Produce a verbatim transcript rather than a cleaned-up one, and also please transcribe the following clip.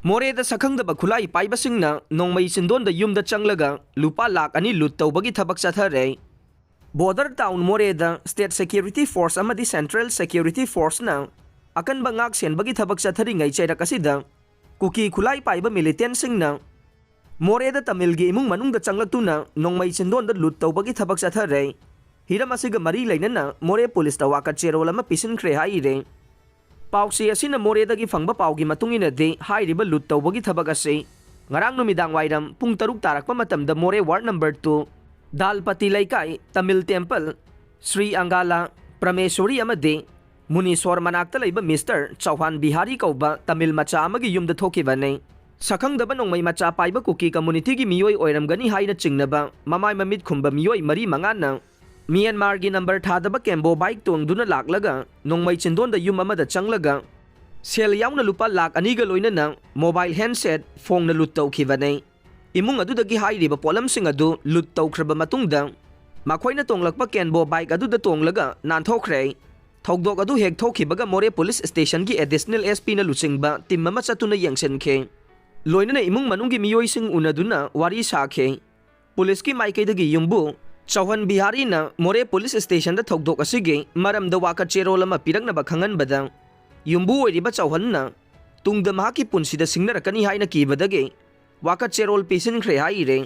ꯃꯣꯔꯦꯗ ꯁꯛꯈꯪꯗꯕ ꯈꯨꯠꯂꯥꯏ ꯄꯥꯏꯕꯁꯤꯡꯅ ꯅꯣꯡꯃꯩ ꯆꯤꯟꯗꯣꯟꯗ ꯌꯨꯝꯗ ꯆꯪꯂꯒ ꯂꯨꯄꯥ ꯂꯥꯈ ꯑꯅꯤ ꯂꯨꯠ ꯇꯧꯕꯒꯤ ꯊꯕꯛ ꯆꯠꯊꯔꯦ꯫ ꯕꯣꯔꯗꯔ ꯇꯥꯎꯟ ꯃꯣꯔꯦꯗ ꯁ꯭ꯇꯦꯠ ꯁꯦꯀ꯭ꯌꯨꯔꯤꯇꯤ ꯐꯣꯔꯁ ꯑꯃꯗꯤ ꯁꯦꯟꯇ꯭ꯔꯦꯜ ꯁꯦꯀ꯭ꯌꯨꯔꯤꯇꯤ ꯐꯣꯔꯁꯅ ꯑꯀꯟꯕ ꯉꯥꯛ ꯁꯦꯟꯕꯒꯤ ꯊꯕꯛ ꯆꯠꯊꯔꯤꯉꯩ ꯆꯩꯔꯛ ꯑꯁꯤꯗ ꯀꯨꯀꯤ ꯈꯨꯠꯂꯥꯏ ꯄꯥꯏꯕ ꯃꯤꯂꯤꯇꯦꯟꯁꯤꯡꯅ ꯃꯣꯔꯦꯗ ꯇꯥꯃꯤꯜꯒꯤ ꯏꯃꯨꯡ ꯃꯅꯨꯡꯗ ꯆꯪꯂꯛꯇꯨꯅ ꯅꯣꯡꯃꯩ ꯆꯤꯟꯗꯣꯟꯗ ꯂꯨꯠ ꯇꯧꯕꯒꯤ ꯊꯕꯛ ꯆꯠꯊꯔꯦ꯫ ꯍꯤꯔꯝ ꯑꯁꯤꯒ ꯃꯔꯤ ꯂꯩꯅꯅ ꯃꯣꯔꯦ ꯄꯨꯂꯤꯁꯇ ꯋꯥꯀꯠ ꯆꯦꯔꯣꯜ ꯑꯃ ꯄꯤꯁꯤꯟꯈ꯭ꯔꯦ ꯍꯥꯏꯔꯦ꯫ ꯄꯥꯎꯆꯦ ꯑꯁꯤꯅ ꯃꯣꯔꯦꯗꯒꯤ ꯐꯪꯕ ꯄꯥꯎꯒꯤ ꯃꯇꯨꯡ ꯏꯟꯅꯗꯤ, ꯍꯥꯏꯔꯤꯕ ꯂꯨꯠ ꯇꯧꯕꯒꯤ ꯊꯕꯛ ꯑꯁꯤ ꯉꯔꯥꯡ ꯅꯨꯃꯤꯗꯥꯡ ꯋꯥꯏꯔꯝ ꯄꯨꯡ ꯇꯔꯨꯛ ꯇꯥꯔꯛꯄ ꯃꯇꯝꯗ ꯃꯣꯔꯦ ꯋꯥꯔꯗ ꯅꯝꯕꯔ ꯇꯨ, ꯗꯥꯜꯄꯇꯤ ꯂꯩꯀꯥꯏ, ꯇꯥꯃꯤꯜ ꯇꯦꯝꯄꯜ, ꯁ꯭ꯔꯤ ꯑꯪꯒꯥꯂꯥ, ꯄ꯭ꯔꯃꯦꯁꯣꯔꯤ ꯑꯃꯗꯤ ꯃꯨꯅꯤꯁꯣꯔ ꯃꯅꯥꯛꯇ ꯂꯩꯕ ꯃꯤꯁꯇꯔ ꯆꯧꯍꯥꯟ ꯕꯤꯍꯥꯔꯤ ꯀꯧꯕ ꯇꯥꯃꯤꯜ ꯃꯆꯥ ꯑꯃꯒꯤ ꯌꯨꯝꯗ ꯊꯣꯛꯈꯤꯕꯅꯤ꯫ ꯁꯛꯈꯪꯗꯕ ꯅꯣꯡꯃꯩ ꯃꯆꯥ ꯄꯥꯏꯕ ꯀꯨꯀꯤ ꯀꯝꯃꯨꯅꯤꯇꯤꯒꯤ ꯃꯤꯑꯣꯏ ꯑꯣꯏꯔꯝꯒꯅꯤ ꯍꯥꯏꯅ ꯆꯤꯡꯅꯕ ꯃꯃꯥꯏ ꯃꯃꯤꯠ ꯈꯨꯝꯕ ꯃꯤꯑꯣꯏ ꯃꯔꯤ ꯃꯉꯥꯅ ꯃ꯭ꯌꯥꯟꯃꯥꯔꯒꯤ ꯅꯝꯕꯔ ꯊꯥꯗꯕ ꯀꯦꯝꯕꯣ ꯕꯥꯏꯛ ꯇꯣꯡꯗꯨꯅ ꯂꯥꯛꯂꯒ ꯅꯣꯡꯃꯩ ꯆꯤꯟꯗꯣꯟꯗ ꯌꯨꯝ ꯑꯃꯗ ꯆꯪꯂꯒ ꯁꯦꯜ ꯌꯥꯎꯅ ꯂꯨꯄꯥ ꯂꯥꯈ ꯑꯅꯤꯒ ꯂꯣꯏꯅꯅ ꯃꯣꯕꯥꯏꯜ ꯍꯦꯟꯁꯦꯠ ꯐꯣꯡꯅ ꯂꯨꯠ ꯇꯧꯈꯤꯕꯅꯤ꯫ ꯏꯃꯨꯡ ꯑꯗꯨꯗꯒꯤ ꯍꯥꯏꯔꯤꯕ ꯄꯣꯠꯂꯝꯁꯤꯡ ꯑꯗꯨ ꯂꯨꯠ ꯇꯧꯈ꯭ꯔꯕ ꯃꯇꯨꯡꯗ ꯃꯈꯣꯏꯅ ꯇꯣꯡꯂꯛꯄ ꯀꯦꯟꯕꯣ ꯕꯥꯏꯛ ꯑꯗꯨꯗ ꯇꯣꯡꯂꯒ ꯅꯥꯟꯊꯣꯛꯈ꯭ꯔꯦ꯫ ꯊꯧꯗꯣꯛ ꯑꯗꯨ ꯍꯦꯛ ꯊꯣꯛꯈꯤꯕꯒ ꯃꯣꯔꯦ ꯄꯨꯂꯤꯁ ꯁ꯭ꯇꯦꯁꯟꯒꯤ ꯑꯦꯗꯤꯁꯅꯦꯜ ꯑꯦꯁ ꯄꯤꯅ ꯂꯨꯆꯤꯡꯕ ꯇꯤꯝ ꯑꯃ ꯆꯠꯇꯨꯅ ꯌꯦꯡꯁꯤꯟꯈꯤ꯫ ꯂꯣꯏꯅꯅ ꯏꯃꯨꯡ ꯃꯅꯨꯡꯒꯤ ꯃꯤꯑꯣꯏꯁꯤꯡ ꯎꯅꯗꯨꯅ ꯋꯥꯔꯤ ꯁꯥꯈꯤ꯫ ꯄꯨꯂꯤꯁꯀꯤ ꯃꯥꯏꯀꯩꯗꯒꯤ ꯌꯨꯝꯕꯨ ꯆꯧꯍꯟ ꯕꯤꯍꯥꯔꯤꯅ ꯃꯣꯔꯦ ꯄꯨꯂꯤꯁ ꯁ꯭ꯇꯦꯁꯟꯗ ꯊꯧꯗꯣꯛ ꯑꯁꯤꯒꯤ ꯃꯔꯝꯗ ꯋꯥꯀꯠ ꯆꯦꯔꯣꯜ ꯑꯃ ꯄꯤꯔꯛꯅꯕ ꯈꯪꯍꯟꯕꯗ, ꯌꯨꯝꯕꯨ ꯑꯣꯏꯔꯤꯕ ꯆꯧꯍꯟꯅ ꯇꯨꯡꯗ ꯃꯍꯥꯛꯀꯤ ꯄꯨꯟꯁꯤꯗ ꯁꯤꯡꯅꯔꯛꯀꯅꯤ ꯍꯥꯏꯅ ꯀꯤꯕꯗꯒꯤ ꯋꯥꯀꯠ ꯆꯦꯔꯣꯜ ꯄꯤꯁꯤꯟꯈ꯭ꯔꯦ ꯍꯥꯏꯔꯦ꯫